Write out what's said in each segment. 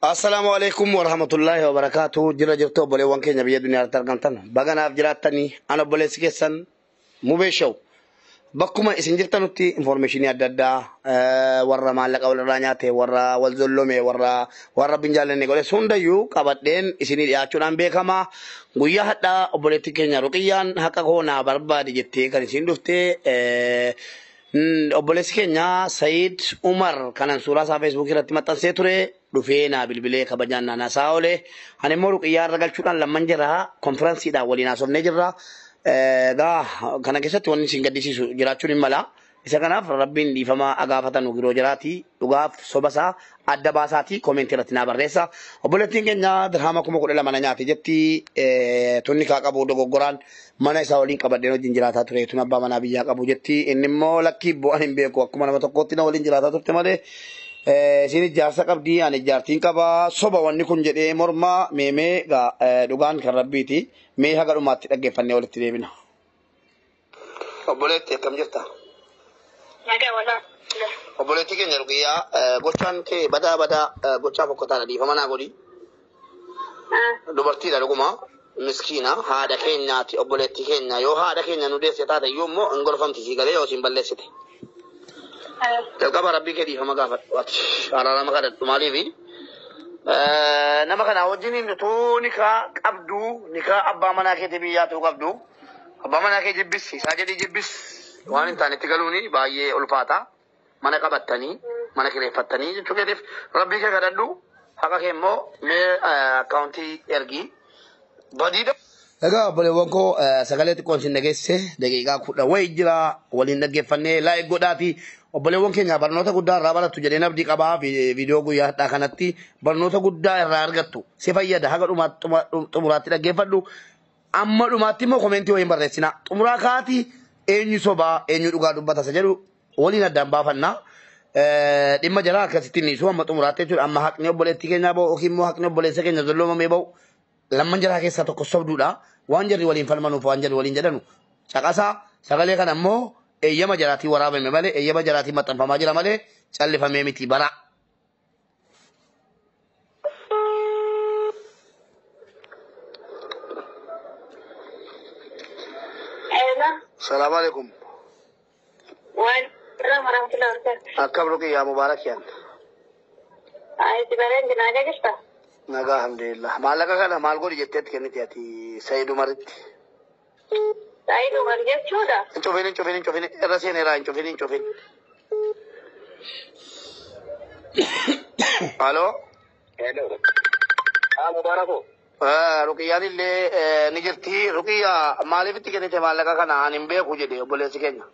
Assalaamu alaikum warahmatullaahi wabarakaatu. Jira jirtu obboleewwan keenya biyya duniyaatti argamtan. Baganaaf jiraattanii an obboleessi keessan Mubee Show. Bakkuma isin jirtanutti informeeshinii adda addaa warra maallaqa walirraa nyaate, warra wal zollome, warra warra rabbiin jaallanne godhe hundayyuu qabadheen isinii dhiyaachuudhaan beekama. Guyyaa hadhaa obboleettii keenya Ruqiyyaan haqa koo naa barbaadi jettee kan isin dhufte obboleessi keenya Sayid Umar kanan suuraa isaa Feesbuukii irratti maxxansee ture dhufee naa bilbilee kabajaan naanaa isaa oole. Ani immoo Ruqiyyaa irra galchuudhaan lamman jira konfiransiidhaan waliin haasofnee jirra. Egaa kana keessatti wanni isin gaddisiisu jiraachuun hin mala. Isa kanaaf rabbiin dhiifama agaafatan yeroo jiraati dhugaaf soba isaa adda baasaatii koomentii irratti naa barreessa. Obboleettiin keenya dirhama 12,000 na nyaate jetti tunni kaa qabu dogoggoraan mana isaa waliin qabadheen wajjin jiraataa ture tun abbaa manaa biyyaa qabu jetti. Inni immoo lakkii bu'aan hin beeku akkuma nama tokkootti na waliin jiraataa turte malee isin ijaarsa qabdi ani ijaartiin qaba soba wanni kun jedhee morma meemee dhugaan kan rabbiiti mee haga dhumaatti dhaggeeffannee walitti deebina. Obboleetti akkam jirta? Nagaa walaa. Obboleettii keenya Ruqiyyaa gochaan kee badaa badaa gochaa fokkotaadha dhiifama naa godhi. Dubartiidha dhuguma miskiina haadha keenyaati obboleettii keenya yoo haadha keenya nu deesse taate iyyuu immoo hin gorfamti sii galee yoo siin balleessite. Jalqaba rabbii kee dhiifama gaafadhu ati araarama kadhadhu maaliifi nama kana wajjin utuu nikaa qabdu nikaa abbaa manaa keetii biyyaa ta'uu qabdu abbaa manaa kee jibbis isaa jedhii jibbis waan hin taanetti galuuni baay'ee ulfaata mana qabattanii mana kireeffattanii jechuu keetiif rabbii kee kadhadhu haqa kee immoo mee akkaawuntii ergii badiidha. Egaa obboleewwan koo sagalee xiqqoon isin dhageesse daqiiqaa 10 wayi jira waliin dhaggeeffannee laayik godhaati. Obboleewwan keenya barnoota guddaa irraa barattu jedheen abdii qabaa viidiyoo guyyaa hadhaa kanatti barnoota guddaa irraa argattu si fayyada haga xumuraatti dhaggeeffadhu. Amma dhumaatti immoo komentii wayiin barreessina. Xumuraa kaati eenyu sobaa eenyu dhugaa dubbata isa jedhu waliin addaan baafanna. Dhimma jaraa akkasitti niisu amma xumuraatti jechuudha. Amma haqni obboleettii keenyaa bahu yookiin immoo haqni obboleessa keenya zolloomamee bahu lamman jaraa keessaa tokko sobduudha. Waan jarri waliin falmanuuf waan jarri waliin jedhanu caqasaa sagalee kana immoo eeyyama jaraatiin waraabame malee eeyyama jaraatiin maxxanfamaa jira malee callifamee miti bara. Salaamu alaikum. Waalaikum warahmatullahi wabarakatuh. Akkam Ruqiyyaa Mubaarak yaan. Itti bareen nagaa jirta? Nagaa alhamdulillah. Maallaqa kana maal godhi jetteetti kenniti ati Sayid Umaritti? Sayid Umar jechuudha. Hin cufin hin cufin hin cufin irra seeneeraa hin cufin hin cufin. Aloo. Mubaarako. Ruqiyyaan illee ni jirti. Ruqiyyaa maaliif itti kennite maallaqa kana ani hin beeku jedhe obboleessi keenya.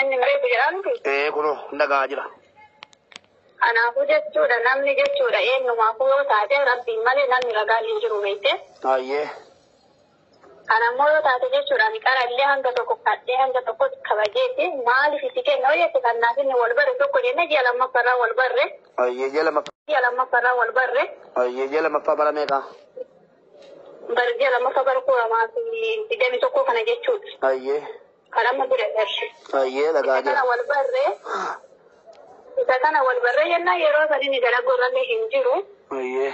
Inni hin beeku jedhaa miti? Kunoo dhagaa jira. Kanaafuu jechuudha namni jechuudha eenyumaafuu yoo taate rabbiin malee namni ragaan hin jiru beekte. Ayyee. Kanammoo yoo taate jechuudha ani qara illee hanga tokko kadhee hanga tokko kabajeeti maaliif itti kenna yoo jette kan naaf inni wal barre tokko jenne ji'a lammaffaarraa wal barre. Ayyee ji'a lammaffaa. Ji'a lammaffaa wal barre. Ayyee ji'a lammaffaa bara meeqa? Bara ji'a lammaffaa bara 2021 kana jechuudha. Ayyee. Kan amma bira darbe. Ayyee dhagaa Isa kana jira. wal barre. Isa kana wal barre jennaan yeroo sanii ni dalaguu irrallee hin jiru. Ayyee.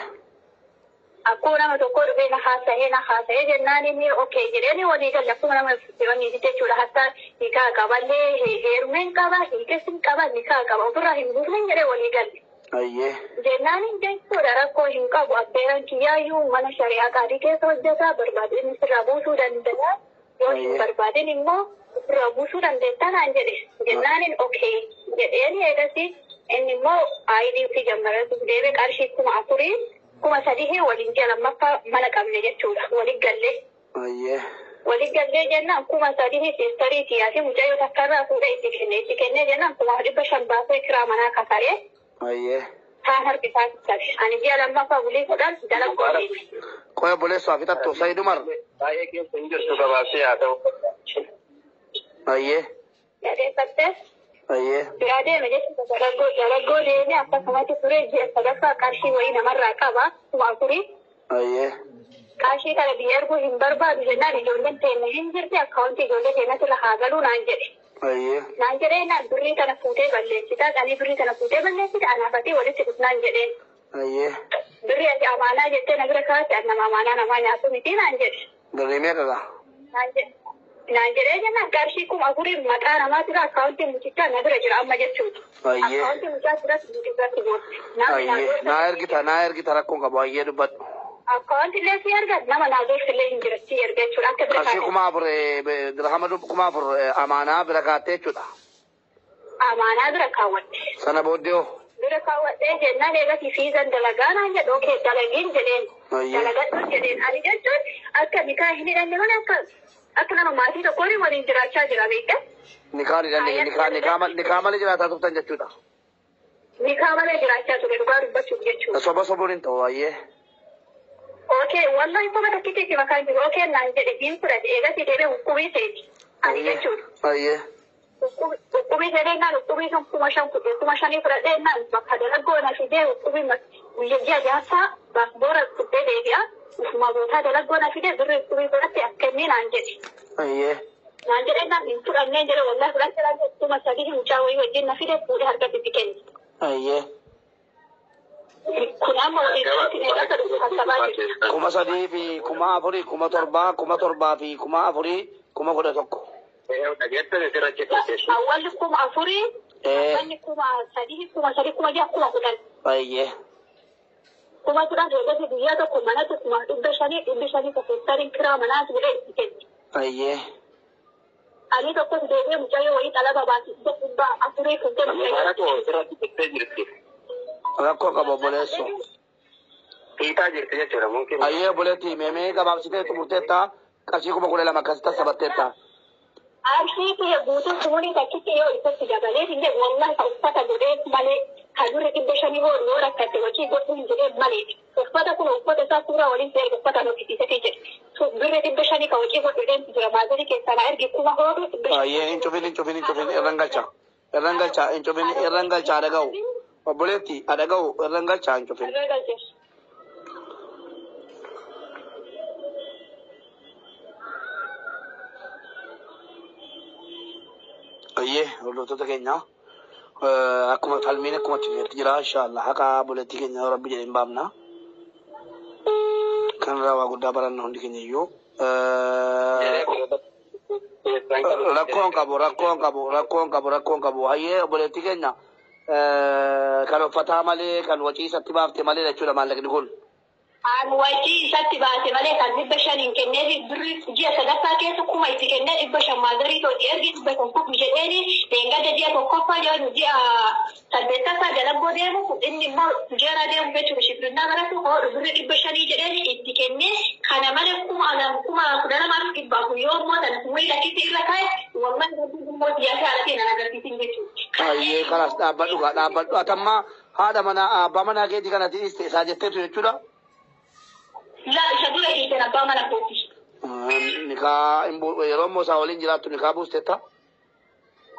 Akkuma nama tokko dhufee na haasa'ee jennaan inni okee jedhee walii galle akkuma nama wanni jechuudha. Hatta hiikaa qaballee heerumeen qaba hiikes hin qaba nikaa qaba ofirraa hin buufne jedhee walii galle. Ayyee. Jennaan jechuudha rakkoo hin qabu affeeran kiyyaayyuu mana shari'aa qaadii keessa hojjetaa barbaadin sirraa buusuu danda'a yoo hin barbaadin immoo ofirraa buusuu dandeetta naan jedhe jennaanin okee jedheen eegasi inni immoo aayidii ofii jammaratu deebee qarshii 4,000 3,000 waliin ji'a lammaffaa mana qabne jechuudha waliin gallee. Ayyee. Waliin gallee jennaan 3,000 siistarii siyaasii mucayyoo takkarraa fuudhee itti kenne jennaan 5,500 baasee kiraa manaa kafalee. Ayyee. Kaan harki isaa qabe. Ani ji'a lammaffaa bulii kudhan dalaguu deeme. Qoya obboleessu fixattu Sayid Umar. Baay'ee keessa hin jirtu gabaabsee haa ta'u. Ayyee. Yadeeffattee Ayyee. biraa deeme jechuudha dalaggoo deeme akkasumatti ture ji'a sadaffaa qarshii wayii namarraa qaba 4,000. Ayyee. Qarshii kana biyya erguu hin barbaadu jennaan ijoolleen teenya hin jirti akkaawuntii ijoollee teenyatti irra haa galuu naan jedhe. Ayyee. Naan jedhee naan birrii kana fuutee balleessita ani birrii kana fuutee balleessita anaafatee walitti dhufnaan jedheen. Ayyee. Birri ati amaanaa jettee na bira kaa'atte nama amaanaa namaa nyaatu miti naan jedhe. Birrii meeqadha? Naan jedhee jennaan qarshii 4000 maqaa namaa jira akkaawuntii mucichaa na bira jira amma jechuudha. Ayyee. Akkaawuntii mucaa jiras mucicatti goote. Ayyee. Naa ergita naa ergita rakkoon qabu ayyee dubbadhu. Akkaawuntii illee si erga nama naa gorsi illee hin jira si erga jechuudha akka bira Qarshii kaa'ate. 4000 dirhama 4000 amaanaa bira kaa'atte jechuudha. Amaanaa bira kaawwatte. Sana booddee hoo? Bira kaawwadhee jennaan eegatti fiizan dalagaa naan jedhu okee dalagiin jedheen. Dalagadhuun jedheen ani jechuun akka nikaa hin hidhanne malee akka akka nama maatii tokkoon waliin jiraachaa jira beekte. Nikaa hidhanne nikaa nikaa nikaa malee jiraataa turtan jechuudha. Nikaa malee jiraachaa ture dhugaa dubbachuuf jechuudha. Soba sobuun hin ta'u ayyee. Okee wallahi soba takkitti itti makaan jiru okee naan jedhe hin fudhate eegatti deebi'ee hukkubii seeti ani jechuudha. Ayyee. Hukkubii seenaan hukkubii sun 5000 5,000 fudhadhee naan bakka dalaggoo na fidee hukkubii guyyaa ji'a jaarsaa baasboora fudhee deebi'a. Ufuma bootaa dalaggoo na fidee birri hukkubii fudhatte akka inni naan jedhe. Ayyee. Naan jedhee naan hin fudhannee jedhe wallahi fudhatte naan jedhe 3000 mucaa wayii wajjin na fidee fuudhee harkatti itti kenne. Ayyee. Kun amma waliin irratti meeqa haasabaa jiru. 3000 fi 4000 7,000 7,000 fi 4000 11,000. Awwalli 4000. Awwalli 3000 3000 6,000 10,000. Ayyee. 10,000 eegatti guyyaa tokko manatti 500,000 500 tokkottariin kiraa manaas godhee itti kenne. Ayyee. Ani tokkos deebi'ee mucayyoo wayii xalaba baasisee 400 fuutee mucayyoo. Rakkoo qaba obboleessoo. Hiitaa jirti jechuudha mumkin. Ayyee obboleetti meemee gabaabsitee xumurteetta qarshii 12,000 akkasitti sassabatteetta. Qarshii kiyya guutuu sumurii takkitti yoo isatti dabalee hin jedhu wallahi ka uffata godhee malee kan durri 500 hoo yoo rakkatte hojii godhuu hin jedhee malee uffata kun uffata isaa suuraa waliin seerga uffata nuffisiisetii jedhe birri 500 ka hojii godhu deemtu jira maazarii keessaa na ergi kuma hoodu 500. Ayyee hin cufin hin cufin hin cufin irran galcha irran galcha hin cufin irran galcha adaga'u obboleetti adaga'u irran galcha hin cufin. Irra galche. Ayyee hordoftoota keenya akkuma falmiin akkuma achi keessatti jira inshaallah haqa obboleettii keenya rabbi jedhee hin baafna. Kanarraa waa guddaa baranna hundi keenya iyyuu. Rakkoon qabu rakkoon qabu rakkoon qabu rakkoon qabu hayyee obboleettii keenya kan uffataa malee kan wacii isatti baafte malee jechuudha maallaqni kun. An wajii isatti baase malee kan 500 hin kenneef birri ji'a sadaffaa keessa 1000 itti kennee 500 maazarii tooti ergi 500 kufu jedheeni deengada ji'a tokkoffaa jedhu ji'a saddeettaffaa dalaggoo deemu inni immoo jeera deemu jechuudha shifrinnaa baratu hoodhu birri 500 jedheeni itti kennee kana malee 12,400 yoo immoo sana sumurii lakkitti irra kaa'e wallahi rabbi immoo siyaasa alatti nan agarsiisin jechuudha. Ayyee kalaas dhaabbadhu gaa dhaabbadhu atammaa haadha manaa abbaa manaa keetii kanatti dhiiste isaa jetteetu jechuudha. La isa dura hiitan abbaa mana kooti. Nikaa yeroo immoo isaa waliin jiraattu nikaa buustetta.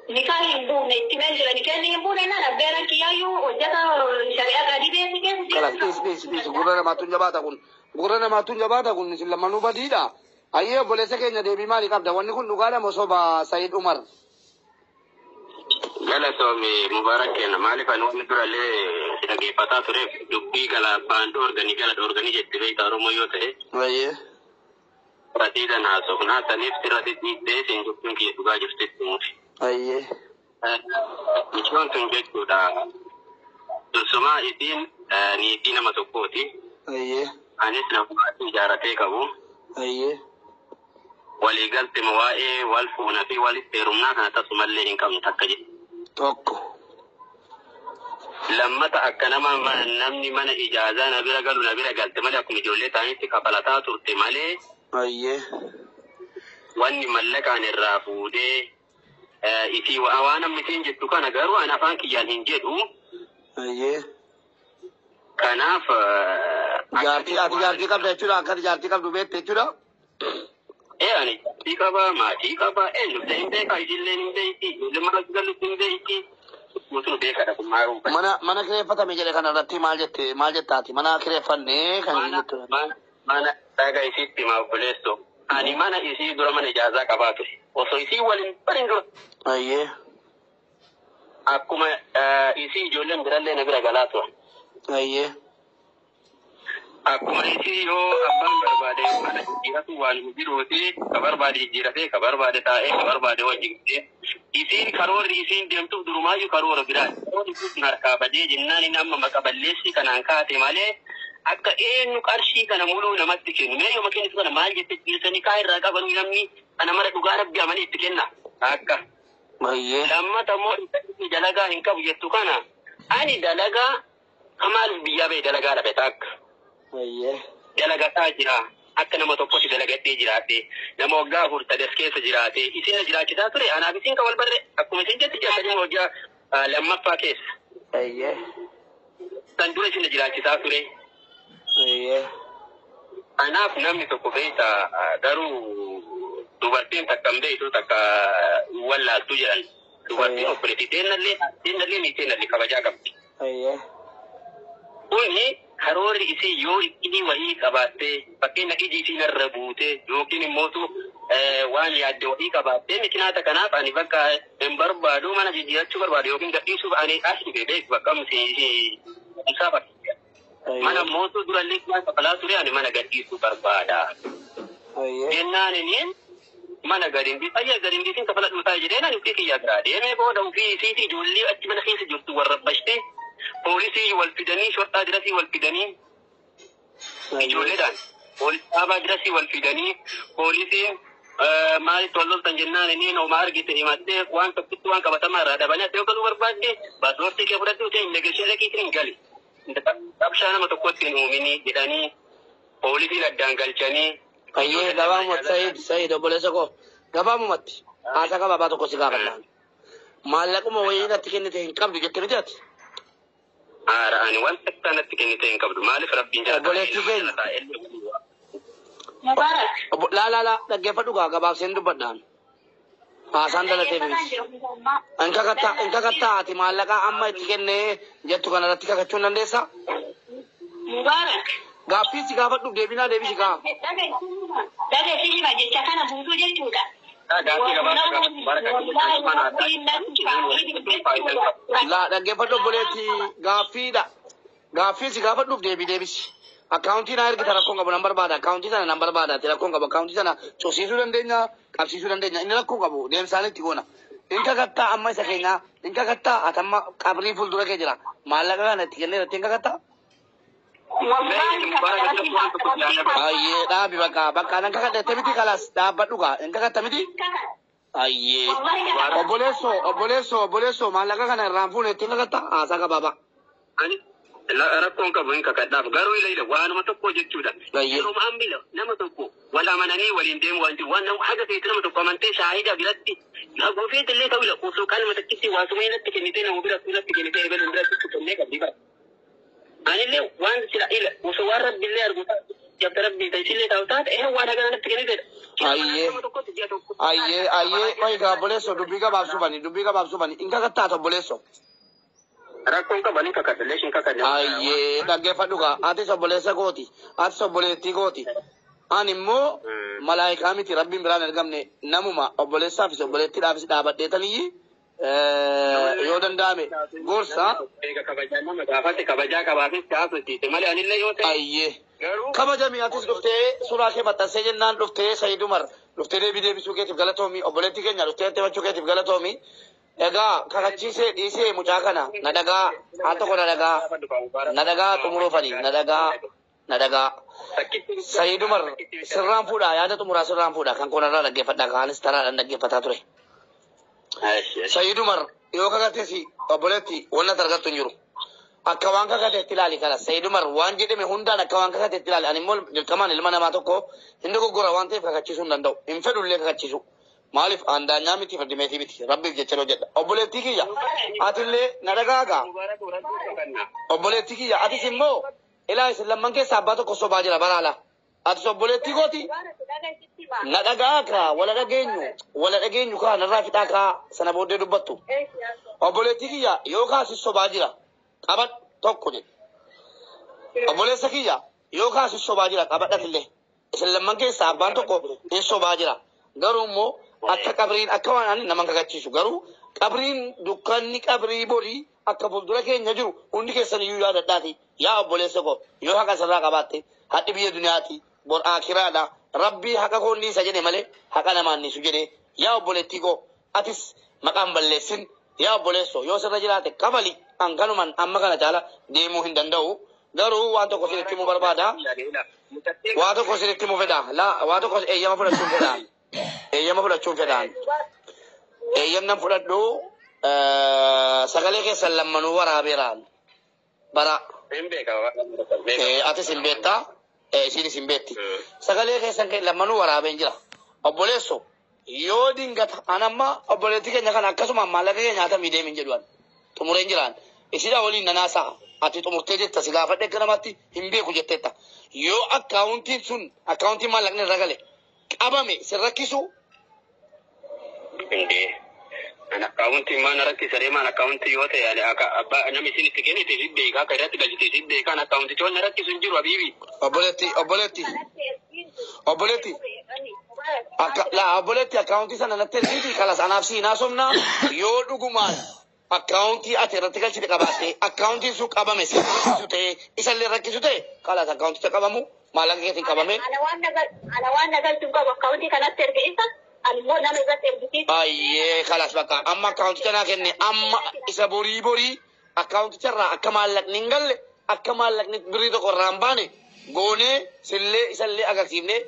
Nikaa hin buufne itti meen jira nikaa inni hin buufne naan abbeeran kiyyaayyuu hojjeta shari'aa gadi beeksi keessa Kalaas dhiis dhiis dhiis gurra namaatu hin jabaata kun gurra namaatu hin jabaata kun isin lammanuu badiidha. Ayyee obboleessa keenya deebii maalii qabda wanni kun dhugaadha moo soba Sayid Umar. Galatoomi Mubaarak kenna maaliif ani wanni durallee si dhageeffataa tureef dubbii gala abbaan dhoorganii gala dhoorganii jette beektaa Oromoo yoo ta'e. Ayyee. Rasiidhaan haasofnaa saniif sirratti dhiibbee siin dubbiin kiyya dhugaa jirtitti muti. Ayyee. Michoon tun jechuudha. Dursumaa isiin niitii nama tokkooti. Ayyee. Anis nama ijaaratee qabu. Ayyee. Waliigaltee waa'ee wal fuunaa fi walitti heerumnaa kana tasumallee hin qabnu takka jedhe. Tokko. Lammata akka nama namni mana ijaazaa na bira galu na bira galte malee akkuma ijoollee ta'anitti kafalataa turte malee. Ayyee. Wanni mallaqaan irraa fuudhee isii waan namni isiin jettu kana garuu an afaan kiyyaan hin jedhu. Ayyee. Kanaaf. Jaartii ati jaartii qabda jechuudha akka ati jaartii qabdu beekte jechuudha. Ani jaartii qaba maatii qaba eenyullee hin beeka isillee hin beekti ijoollee mana galutti hin beekti. Guutuun beekadha kun maal uffata. Mana mana kireeffatame jedhe kana irratti maal jette maal jettaati mana kireeffannee kan jettu. Mana dhagaa isiitti maa obboleessoo ani mana isii dura mana ijaazaa qabaa ture osoo isii waliin barin dura. Ayyee. Akkuma isii ijoolleen birallee na bira galaa turan. Ayyee. Akkuma isii yoo abbaan barbaade mana jijjiiratu waan jiruuti ka barbaade jijjiiratee ka barbaade taa'ee ka barbaade wajjin godhee isiin karoorri isiin deemtuuf durumaayyuu karoora biraati. Karoorri sun harkaa badee jennaan inni amma maqa balleessi kanaan kaate malee akka eenyu qarshii kana muluu namatti kennu. Mee yoo kennitu kana maal jettee ciisanii kaa irraa qabanuu namni kana mara dhugaa rabbi amanii itti kenna. Akka. Lammata immoo dalagaa hin qabu jettu kana ani dalagaa maaliif biyyaa ba'e dalagaa dhabe takka. Dalagataa jira. Akka nama tokkotti dalagadhee jiraate nama waggaa 4 keessa jiraate isin na jiraachisaa ture anaaf isin kan wal barre akkuma isin jetti jaatanii waggaa lammaffaa keessa. Kan dura isin na jiraachisaa ture. Anaaf namni tokko beekta garuu dubartiin takka hin beektu takka wallaaltu jedhan. Dubartiin obboleettii teennallee miiteennallee kabajaa qabdi. Kuni karoorri isii yoo inni wahii qabaattee fakkeenya iji isii narra buutee yookiin immoo waan yaadde wahii qabaattee mikinaata kanaaf ani bakka hin barbaadu mana jijjiirachuu barbaadu yookiin gadhiisuuf ani as dhufe beeku bakka isaa bakka. Mana mootuu durallee waan kafalaa ture ani mana gadhiisuu barbaada. Jennaan inni mana gadi hin ayya gadi hin dhiisin kafala dhuunfaa jedheen ani ofii kiyyaa biraa deemee booda ofii isiitii ijoollee achi mana keessa jirtu warra bashtee poolisii wal fidanii shorxaa dirasii wal fidanii ijoolleedhaan poolisii dhaabaa dirasii wal fidanii poolisiin maalitti wal loltan jennaan inni homaa argite himattee waan tokkitti waan qabatamaa irraa dhabanii ati yoo galuu barbaadde paaspoortii kee fudhadhu ta'e immigireeshinii dhaqiitiin hin gali. Qabshaa nama tokkotti hin uumini jedhanii poolisiin addaan galchanii. Ayyee gabaabumatti Sa'iid Sa'iid obboleessa koo gabaabumatti haasaa gabaabaa tokko si gaafadha. Maallaquma wayii natti kennite hin qabdu jettee miti ati? Haara ani wanta kanatti kennite hin qabdu maaliif rabbiin jala Obboleettii keenya. Laa laa laa dhaggeeffadhu gaa gabaabseen dubbadhaan. Haasaan dhalatee miti. In kakattaa ati maallaqa amma itti kennee jettu kanarratti kakachuu hin dandeessaa? Mubaarak. Gaaffii si gaafadhuuf deebinaa deebisi gaa. Dhageessi hima jecha kana guutuu jechuudha. Laa dhaggeeffadhu obboleetti gaaffiidha. Gaaffii si gaafadhuuf deebii deebisi. Akkaawuntii naa ergita rakkoon qabu nan barbaada. Akkaawuntii sana nan barbaada. Ati rakkoon qabu akkaawuntii sana cosiisuu dandeenya qabsiisuu dandeenya. Inni rakkoon qabu deemsaan itti goona. In kakattaa amma isa keenya in kakattaa ati amma qabrii fuuldura kee jira. Maallaqa kana itti kennee irratti in kakattaa? Ayyee dhaabi bakka bakka nan kakadhette miti kalas dhaabbadhu gaa in kakatta miti? Ayyee. Obboleessoo obboleessoo obboleessoo maallaqa kana irraan fuune ittiin kakattaa? Haasaa gabaabaa. Rakkoon qabu hin kakadhaaf garuu ila waanuma tokko jechuudha. Yeroo ammi nama tokko wal amananii waliin deemu waan jiru waan nama haga feete nama tokko amantee shaahida biratti hagoo feete illee ta'u ila osoo qalma takkitti waasuma inatti kennitee nama bira biratti kennitee ebaluun biratti kennee qabdi bara. Anillee waan sila ila osoo waan rabbillee argu jabta rabbii ta'e isillee ta'u taate ee waan haga natti kenniteedha. Ayyee. Ayyee ayyee qoyi gaa obboleessoo dubbii gabaabsuu bani dubbii gabaabsuu bani in kakattaa obboleessoo. Rakkoon qaban hin kakadha hin kakadha. Ayyee dhaggeeffadhu gaa atis obboleessa kooti atis obboleettii kooti. Ani immoo malaayikaa miti rabbiin biraan ergamne namuma obboleessaafis obboleettiidhaafis dhaabadheetaniyyi yoo danda'ame gorsa. Eega kabajaa nama gaafate kabajaa qabaafis gaafate malee anillee yoo ta'e. Ayyee. Kabajami atis dhuftee suuraa kee maxxansee jennaan dhuftee Sa'iid Umar dhuftee deebii deebisuu keetiif galatoomi obboleettii keenya dhuftee itti keetiif galatoomi. Egaa kakachiisee dhiisee mucaa kana na dhagaa al tokko na dhagaa na dhagaa xumuruufani na dhagaa na dhagaa. Sa'iid Umar sirraan fuudhaa yaada xumuraa sirraan fuudhaa kan koonarraa dhaggeeffadhaa kaanis taraadhaan dhaggeeffataa ture. Sa'iid Umar yoo kakateesi obboleetti wanna argattu hin jiru. Akka waan kakateetti ilaali kana Sa'iid Umar waan jedhame hundaan akka waan kakateetti ilaali ani immoo dirqamaan ilma namaa tokko hin dogoggora waan ta'eef kakachiisuu hin danda'u hin fedhullee kakachiisu. Maaliif andaanyaa miti firdimeetii miti rabbiif jecha hojjedha. Obboleettii kiyya atillee na dhagaagaa. Obboleettii kiyya atis immoo ilaa isin lamman keessaa abbaa tokko sobaa jira baraala. Atis obboleettii kooti na dhagaa kaa wala dhageenyu kaa narraa fixaa kaa sana booddee dubbattu. Obboleettii kiyya yoo kaasis sobaa jira qabadhu tokko jedhe. Obboleessa kiyya yoo kaasis sobaa jira qabadhatillee. Isin lamman keessaa abbaan tokko hin sobaa jira. Garuu immoo Akka qabriin akka waan ani nama kakachiisu garuu qabriin dukkanni qabrii borii akka fuuldura keenya jiru hundi keessan iyyuu yaadadhaati. Yaa obboleessa koo yoo haqa sirraa qabaatte hadhi biyya duniyaati bor akiraadha. Rabbii haqa koo niisa jedhe malee haqa namaan niisu jedhe. Yaa obboleettii koo atis maqaan balleessin. Yaa obboleessoo yoo sirra jiraate kafali an kanuman amma kana caala deemuu hin danda'u. Garuu waan tokko isinitti himuu barbaada. Waa tokko isinitti himuu fedha. Laa waa tokko eeyyama fudhachuun fedha. Eeyyama fudhachuun fedhaan. Eeyyamnan fudhadhu sagalee keessan lammanuu waraabeeraan. Bara atis hin beektaa isiinis hin beekti. Sagalee keessan lammanuu waraabeen jira. Obboleesso yoo dingata an amma obboleettii keenya kana akkasuma maallaqa keenya nyaatamii deemin jedhuan xumureen jiraan. Isiidha waliin nanaasaa ati xumurtee jirta si gaafadhe akka namaatti hin beeku jetteetta. Yoo akkaawuntiin sun akkaawuntiin maallaqni irra gale qabame si rakkisu. Indee. An akkaawuntii maan rakkisa deemaan akkaawuntii yoo ta'e ani akka abbaa namni isin itti kennite si beekaa akka irratti galchite si beekaa an akkaawuntichi waan na rakkisu hin jiru habiibi. Obboleetti obboleetti obboleetti akka laa obboleetti akkaawuntii sana natti ergiiti kalas anaaf si haasofna yoo dhugumaan akkaawuntii ati irratti galchite qabaatte akkaawuntiin sun qabame si rakkisu ta'e isallee rakkisu ta'e kalas akkaawunticha qabamu maallaqa keetiin qabame. Ana waan nagalchuun qabu akkaawuntii kanatti erge isa ani immoo nama irratti ergisiisa. Baay'ee kalas bakka amma akkaawunticha naa kenne amma isa borii borii akkaawunticha irraa akka maallaqni hin galle akka maallaqni birrii tokko irraa hin baane goonee sillee isallee agarsiifnee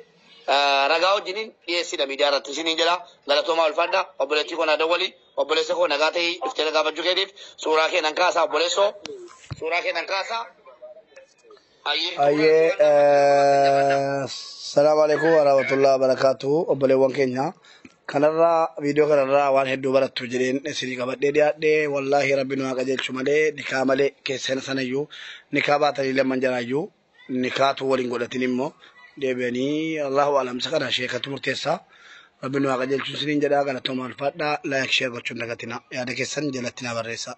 ragaa wajjiniin dhiyeessidha miidiyaa irratti isiniin jedha galatoomaa ulfaadha obboleettii koo naa dawwali obboleessa koo nagaa ta'ii dhuftee nagaa gaafachuu keetiif suuraa kee nan kaasaa obboleessoo suuraa kee nan kaasaa. Ayyee salaamu alaikum warahmatullahi wabarakatuh obboleewwan keenya kanarraa viidiyoo kanarraa waan hedduu barattu jedheen isinii qabadhee dhiyaadhe wallaahi rabbi nu haa qajeelchu malee nikaa malee keessan sanayyuu nikaa baatanii lamman jaraayyuu nikaatu waliin godhatin immoo deebi'anii allahu alam isa kana sheekatu murteessaa rabbi nu haa qajeelchu isiniin jedhaa galatoomaa ulfaadhaa like share gochuun dagatina yaada keessan jalatti naa barreessaa.